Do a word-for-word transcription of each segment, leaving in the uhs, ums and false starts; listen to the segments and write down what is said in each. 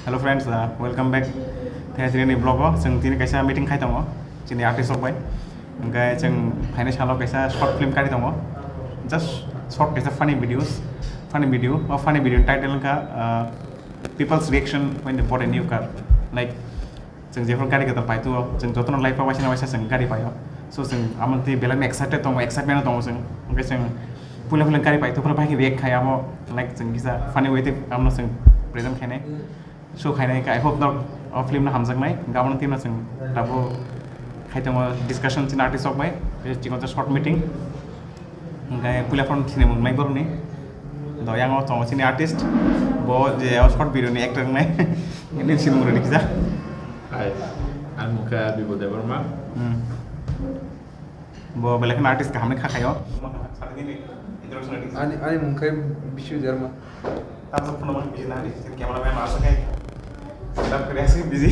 Hello friends, uh, welcome back. Tini tini ni vlog o chwng tini kaisa meeting khai tongo chini artist rok bai. Hingke chwng phainai salo kaisa short film kari tongo. Just short kaisa funny videos, funny video, o funny video title wngkha, uh, People's Reaction When They Bought a New Car. Like, chwng jephru gari kwtal paithuo, chwng jotono life o waisa na waisa chwng gari paio. So chwng amo twi belai no excited tongo, excitement o tongo chwng. Hingke chwng puila puila gari paithuo phano bai khe react khai amo, like, chwng kisa funny way tei amo chwng present khainai. So khainai khe, I hope norok o film no hamjaknai. Gabon team no chwng tabuk khai tongo discussion chini artist rok bai. Tei chikon short meeting. Hingke puila phone sinimung nai borok ni. Do yang o tongo chini artist. Bo je o short video ni actor nai. Ini sinimung rwdi kisa. Hi, ang mukha Bibo Debbarma. Hmm. Bo belai kheno artist kaham ni kha khaio. Ani, ani mung khai Bishu Debbarma. Tamsa phone mang busy na ni, camera man asa kai. Setup kare asa busy.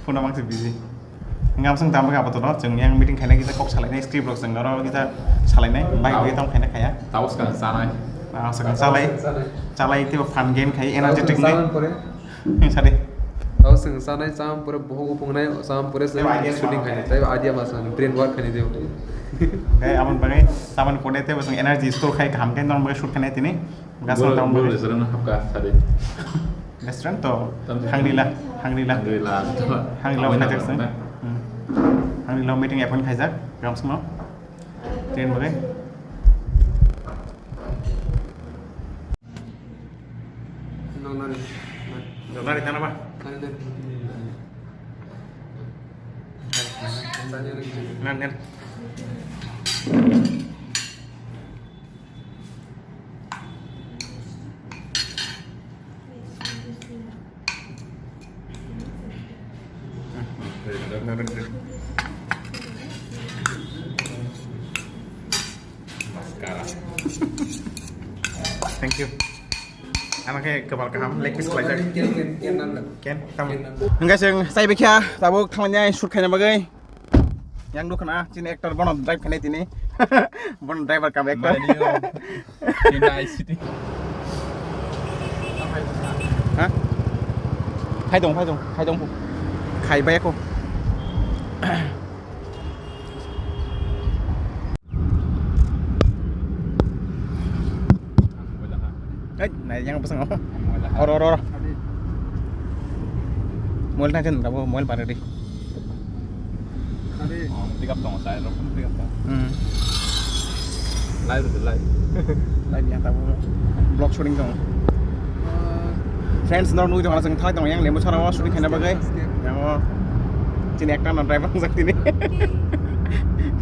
Phone mang se busy. Ngam sang tam ka bato no, chwng yang meeting khaina kita kok salai nai, script rok chwng oro kita salai nai, bai bai tam khaina khaya. Tawas kan sanai. Ah, sakang salai. Salai. Salai itu fun game khai, energetic ni. Saman pore. Hmm, sadi. Tao chwng chanai, cham pore bohok uphungnai, cham pore chwng shooting khainai. Tei idea ma san, brain work khainai tei. Tei aboni bagwi chamani pore tei bo chwng energy store khai kaham khe norok bagwi shoot khainai tini. Gas boro, tamo boro bagwi. Restaurant hapka sadi. Restaurant to Shangri-La, Shangri-La. Shangri-La. Shangri-La khaijak chwng. Hmm. Shangri-La meeting appoint khaijak, gam simo. Train bagwi. Nang nari. Nang nari tana ba? Nari, nari. Nang, nang. Nang, nang, nang. Mascara. Thank you. Ano khe kwbal kaham leg piece khlaijak. Ken, ken, ken nang. Ken, tamo. Ken nang. Hingke chwng chai bikha, tabuk thanglainai shoot khaina bagwi. Yang dukha na, chini actor bono drive khainai tini. Bono driver cum actor. Mani o. Chennai City. Ha? Khai dong, khai dong, khai dong. Khai bai ko. Hei, nai yang pasang apa? Oro, oro, oro. Mobile na chen, kamu mobile pada di. Pick up dong, saya rok pick up dong. Hmm. Live, live. Live yang tamu vlog shooting dong. Friends, norok nugui tongna chwng thai tong yang lembu sara o shooting khaina bagwi. Yang o chini ekta no driver wngjak tini.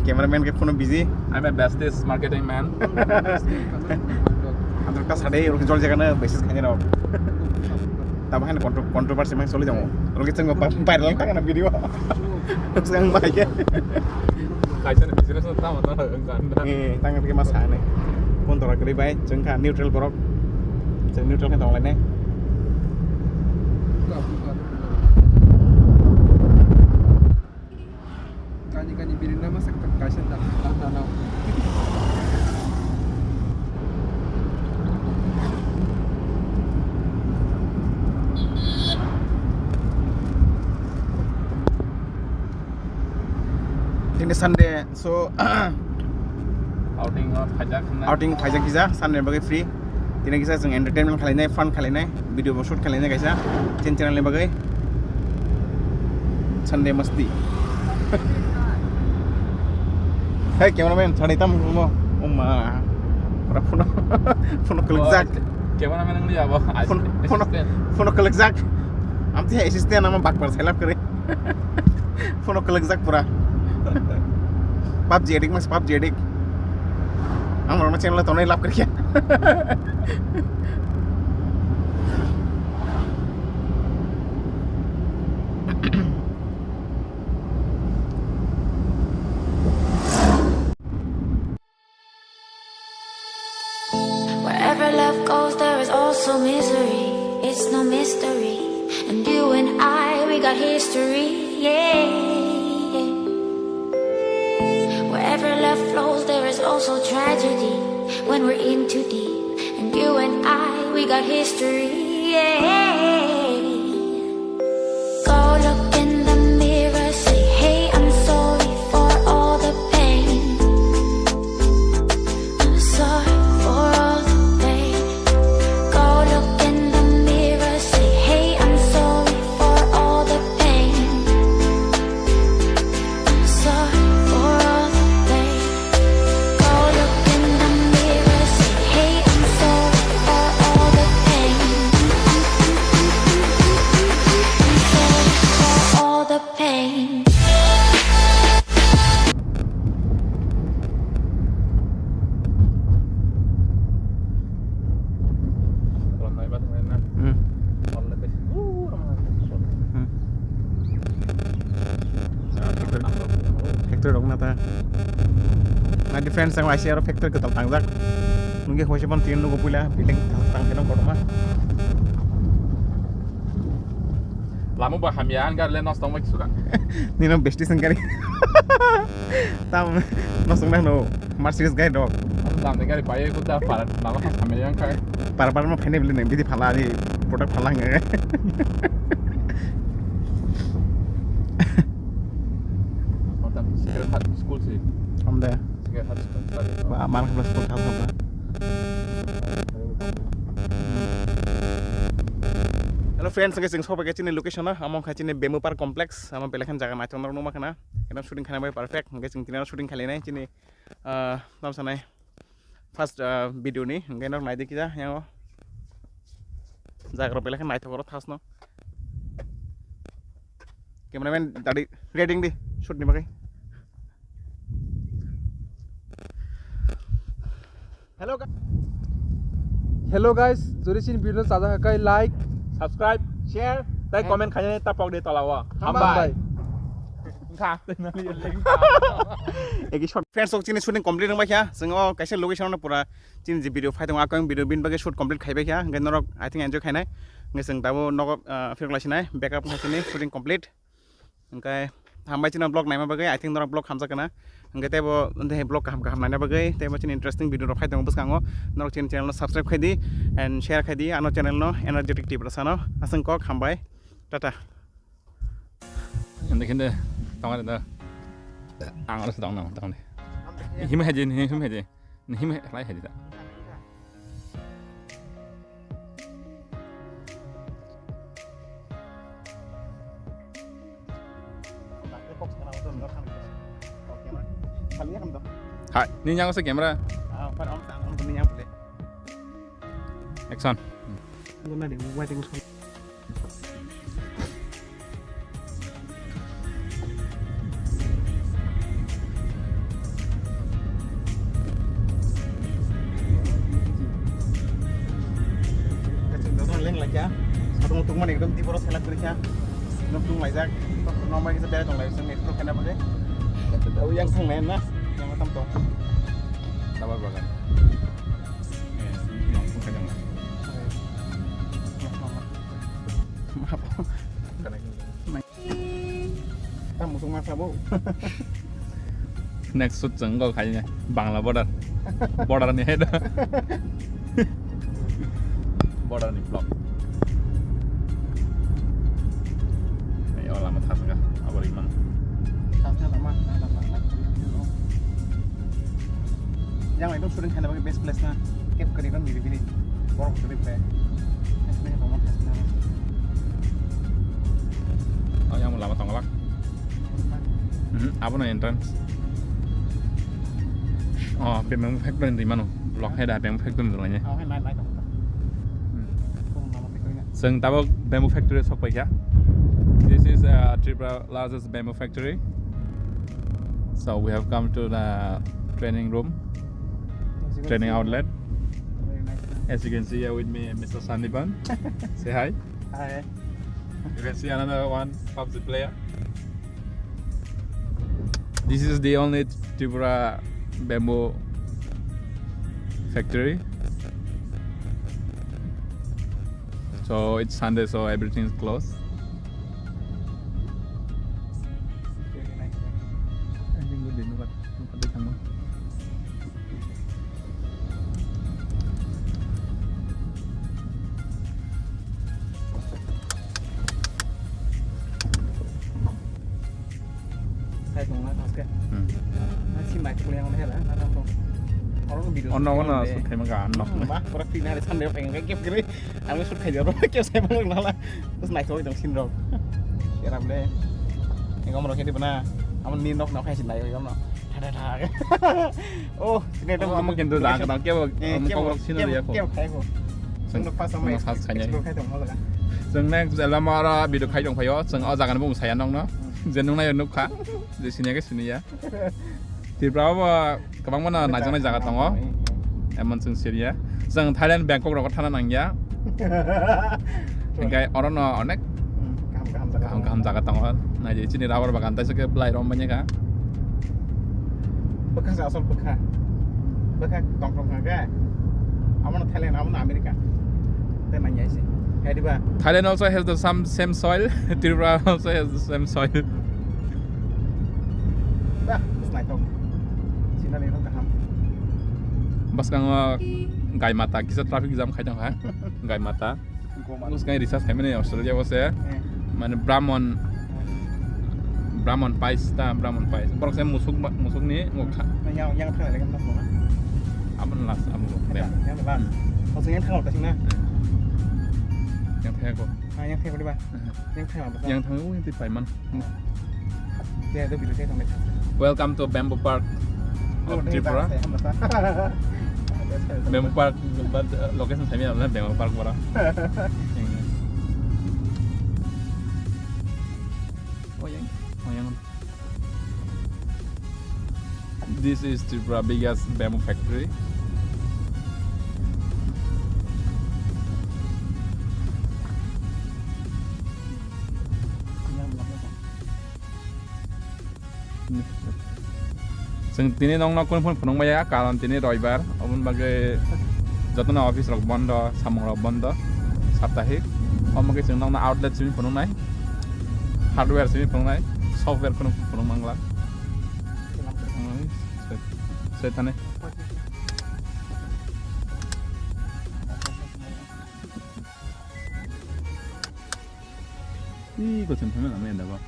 Cameraman khe phone busy. I'm a bestest marketing man. Andro ka sade rok jol jaga na basis khaina rok. Tamo haino contro-, controversy mang soli tongo. Rok chwng ba viral tang na video. Rok chwng bai khe. Kaisa ni business no tamo tamo wngkha. Eh, tang ke mas hane. Pon tora kri bai, chwng kha neutral borok. Chwng neutral khe tong lainai. Kani kani biring nama sak kaisa da da da. Tini Sunday, so outing o phaijak hinna. Outing phaijak kisa Sunday bagwi free. Tini kisa chwng entertainment khlainai, fun khlainai, video bo shoot khlainai kaisa chin channel ni bagwi. Sunday masti. Hey cameraman, chani tam mo. Uma. Pura phone phone klikjak. Cameraman nang liya bo. Phone phone phone klikjak. Am ti assistant ama bakpar selap kare. Phone kwlwkjak pura. PUBG addict mas PUBG addict. Ang normal channel tongnai lab kariya. Wherever love goes, there is also misery. It's no mystery. And you and I, we got history, yeah. Wherever love flows, there is also tragedy. When we're in too deep, and you and I, we got history, yeah. Rok na ta. Na di friends ang aisi aro factory kwtal tangjak. Nungge hoise pon tin nugo puila building tang tang khe nang kotorma. Lama ba hamya ang gari le nos tong bai suka. Nino besti sengkari. Tam nos tong no Mercedes gari dok. Tam de gari pai ko ta para lama hamya ang kai. Para para ma phene bili nang bidi phala di product phala ngai. Matam Sacred Heart School si. Amda. Sacred Heart School. Ba, amar khabla school kham khabla. Hello friends, hingke chwng sopai khe chini location o, amo khe chini Bamboo Park Complex, amo belai kheno jaga naithok norok nukma khana. Ekdom shooting khaina bai perfect, hingke chwng tini shooting khailai nai chini, ah, tamo sanai. First, ah, video ni, hingke norok naidi kisa, yango. Jaga rok belai khe naithok oro thasno. Cameraman dadi ready di shoot ni bagwi. Hello, gu- Hello guys, jodi chini video chajak khe like, subscribe, share, tei comment khainani ta pok di tola o. Hambai. Hambai. Wngkha, tei nang yeleng. Eki short. Friends, ok, chini shooting complete wngbai kha. Chwng o kaisa location no pura chini je video phai tongo, akon video bini bagwi shoot complete khaibai kha. Hingke norok, I think, enjoy khainai. Hingke chwng tabuk nogo, ah, phirok laisinai. Backup wngkha chini shooting complete. Hingke hambai chini vlog naima bagwi, I think, norok vlog hamjak kana. Hingke teibo, de vlog kaham kaham naina bagwi, teibo chini interesting video rok phai tongo bwskango. Norok chini channel no subscribe khai di and share khai di. Ano channel no Energetic Tiprasa no. Aswng kok hambai. Tata. Hindi, hindi. Tama na. Ang oras tama na, tama na. Him hai din, him hai din. Him hai, lai hai din. Hai, ni yang sa camera. Action. Leng laikya, satung tukmani ekdom tiboro selak kori kya, ekdom tung laijak, normal kisa bera tong lai, explore kena bagwi, yang thang lai na, yang tam tong. Rubber bagan. Eh, yang thang lai. Mapo. Kana. Tam musung masa bo. Next shoot chwng go khai Bangla border. Border ni head. Border ni block. Ayo lama thasga. Abor imang. Thasga lama, lama, lama. Yang itu shooting khaina bagwi best place na. Kep kari kan biri biri. Borok kari ple. Esme ko mon esme. Oh, yang lama tongolak. Mhm, abo na entrance. Oh, bamboo factory ni mano. Block head bamboo factory ni. Oh, hai nai nai tong. Hmm. Kung nama factory na. Chwng tabuk bamboo factory sok paikha. This is, uh, Tripura largest bamboo factory. So we have come to the training room, training outlet. Very nice, man. As you can see here with me, Mister Sandipan. Say hi. Hi. You can see another one PUBG player. This is the only Tripura bamboo factory. So it's Sunday, so everything is closed. Sai tong na taske. Hmm. Na si mai tong yang hela na tam tong. Oro ko video. Ono ono su thema ga nok. Ma pura finale samne peng ke kep gre. Ang shoot khai jaro ke sai bang nala. Terus naik tong sin rok. Kera ble. Engom rok hedi bana. Amon ni nok nok hai sin naik engom no. Tha tha tha. Oh, sini ada. Oh, amo kintu jaga tang kebo, eh, amo kebo, kebo sino kebo, dia ko. Kebo khai ko. Sino pas sama. Sino pas khai. Explore khai tong mo laga. Sino next lama ara video khai tong phayo. Sino o jaga ni bung saya nong no. Hmm. Je nung nai nuk kha. Je sini ke sini ya. Tripura o kwbangma no naijaknai jaga tongo. Emon chwng siriya. Chwng Thailand, Bangkok rogo thana nangya. Hingke oro no onek kaham kaham jaga tongo. Nai di chini rubber bagan tai se ke belai rom banya kha. Bwkha se asol bwkha. Bwkha tong tong kha khe. Abono Thailand, abono America. Tei nang yaise. Hai diba? Thailand also has the some same soil. Tripura also has the same soil. Bah, naithok. Scenery rok kaham. Bwskango gai mata kisa traffic jam khai tong kha. Gai mata. Bwskango research khaimani Australia o se. Eh. Mane Brahmon, Brahmon Pais ta, Brahmon Pais. Borok se musuk ba, musuk ni mukha. Yang, yang thang lagi kan. Abon last, abon. Yang, yang last. Yang thang lagi na. Yang thang ko. Ah, yang thang lagi ba. Yang thang lagi. Yang thang lagi, oh, yang twi paiman. Welcome to Bamboo Park of Tripura. Bamboo Park, but, uh, location sami adalah Bamboo Park bara. Oh, yang, oh, yang. This is Tripura biggest bamboo factory. Chwng tini nokno kunu phone phunuk maya, karon tini roibar, oboni bagwi jotono office rok bondo, samung rok bondo, saptahik. Omo khe chwng nokno outlet simi phunuknai, hardware simi phunuknai, software kunu phunuk mangla. Soi thani. Ih, kau sini mana main dah, Bang?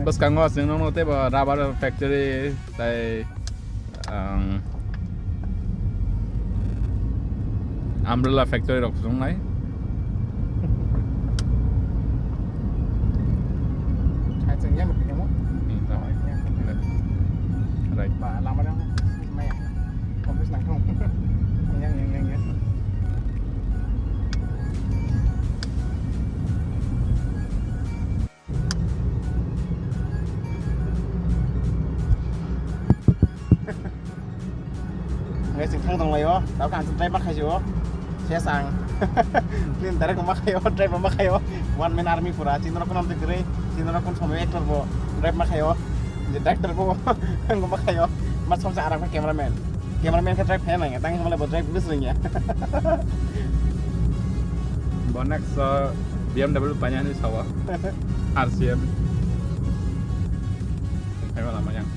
Bwskango chwng nukgo teibo rubber factory tei, ang, umbrella factory rok chwng nai. Hai, chwng yang twi mo. Hmm, ta. Oh, yang. Right. Ba, lama dang. Maya. Office nang thong. Yang, yang, yang, yang. Guys, chwng thang tong lai o, tamo khe ang drive ma khai o. Ses ang. Nini direct ma khai o, drive ma khai o. One man army pura, chini rok kono amtwi kwrwi, chini rok kono somoi actor bo drive ma khai o. Je director bo ang ma khai o. Ma somsa arang khe cameraman. Cameraman khe drive khaina nangya, tang hwnba le bo drive bwswk rwngya. Bo next, uh, B M W paina hinwi sawa. R C M. Khaima lama yang.